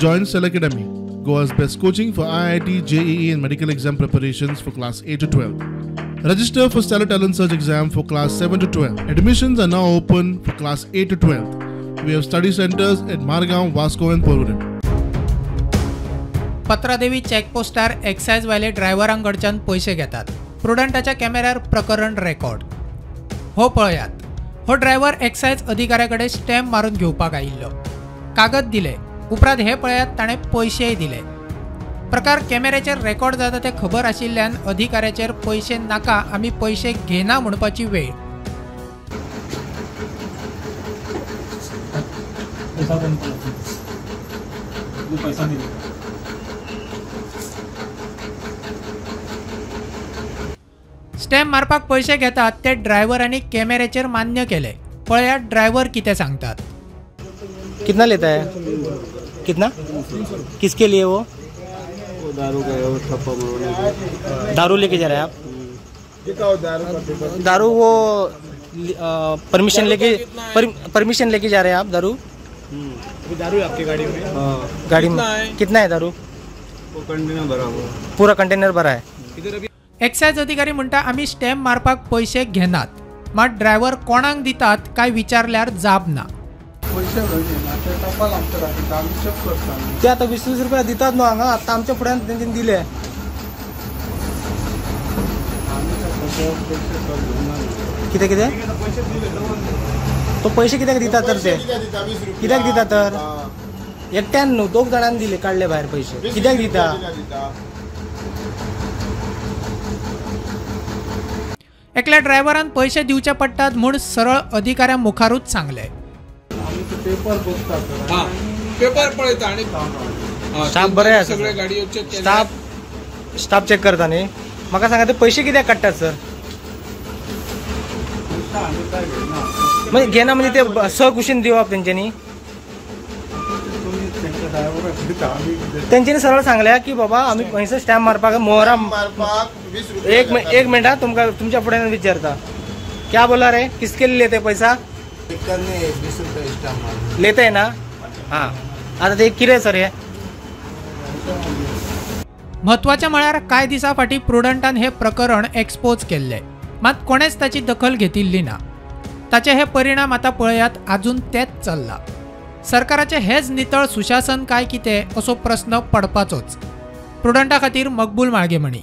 Join Stellar Academy, Goa's best coaching for IIT, JEE and medical exam preparations for class 8 to 12. Register for Stellar Talent Search exam for class 7 to 12. Admissions are now open for class 8 to 12. We have study centers at Margao, Vasco and Porvorim. Patradevi चेकपोस्टार excise वाले ड्रायव्हरांकडच्यान पयशे घेतात. प्रुडंटाच्या कॅमेऱ्यार प्रकरण record. हो पळयात, हो driver excise अधिकाऱ्या कडेन stamp मारून घेवपाक आयिल्लो. कागद दिले उपरांत हे पळयात ताणें पयशेय दिले. प्रकार कॅमेऱ्याचेर रेकॉर्ड जाता तें खबर आशिल्ल्यान अधिकाऱ्याचेर पयशे नाका, आमी पयशे घेना म्हणपाची वेळ. स्टॅम्प मारपाक पयशे घेतात ते ड्रायव्हरांनी कॅमेऱ्याचेर मान्य केले. पळयात ड्रायव्हर कितें सांगतात. कितना लेता है? कितना? किसके लिए? वो दारू का है, वो ठप्पा मरवाने। दारू लेके जा रहे हैं आप? दारू वो परमिशन लेके, परमिशन लेके जा रहे हैं आप दारू? दारू है आपकी गाड़ी में? हाँ, गाड़ी में कितना है दारू? वो कंटेनर भरा हुआ, पूरा कंटेनर भरा है। एक्सायज अधिकारी म्हणटा आमी स्टॅम्प मारपाक पयशे घेनात, मात ड्रायव्हर कोणाक दितात काय विचारल्यार जाप ना. ते आता 20-20 रुपया दितात न्हू हांगा, आतां आमच्या फुड्यान तेंच्यांनी दिले. कितें कितें तो पयशे कित्याक दितात तर ते कित्याक दितात तर? एकट्यान न्हू, दोग जाणांनी दिले, काडले भायर पयशे, कित्याक दिता? एकल्या ड्रायव्हरान पयशे दिवचे पडटात म्हूण सरळ अधिकाऱ्या मुखारूच सांगले. पेपर पळयता आनी स्टाफ बरे आसा, सगळे गाडयो चेक केले, स्टाफ चेक करता न्ही. म्हाका सांगा ते पयशे कित्याक काडटात सर? म्हणजे घेना म्हणजे ते सकुशीन दिवप तेंच्यांनी? तेंच्यांनी सरळ सांगल्या की बाबा आमी हंयसर स्टॅम्प मारपाक मोहरा मारपाक. एक मिनट, तुमकां तुमच्या फुड्यान विचारता. क्या बोला रे, किसके लिए लेते पैसा? लेते है ना? हां, आता ते कितें सर हे? म्हत्वाचें म्हळ्यार कांय दिसां फाटीं प्रुडंटान हें प्रकरण एक्सपोज केल्लें, मात कोणेच ताची दखल घेतिल्ली ना. ताचे हे परिणाम आतां पळयात, आजून तेच चल्लां. सरकाराचें हेच नितळ सुशासन काय कितें असो प्रस्न पडपाचोच. प्रुडंटा खातीर मकबूल माळगेमणी.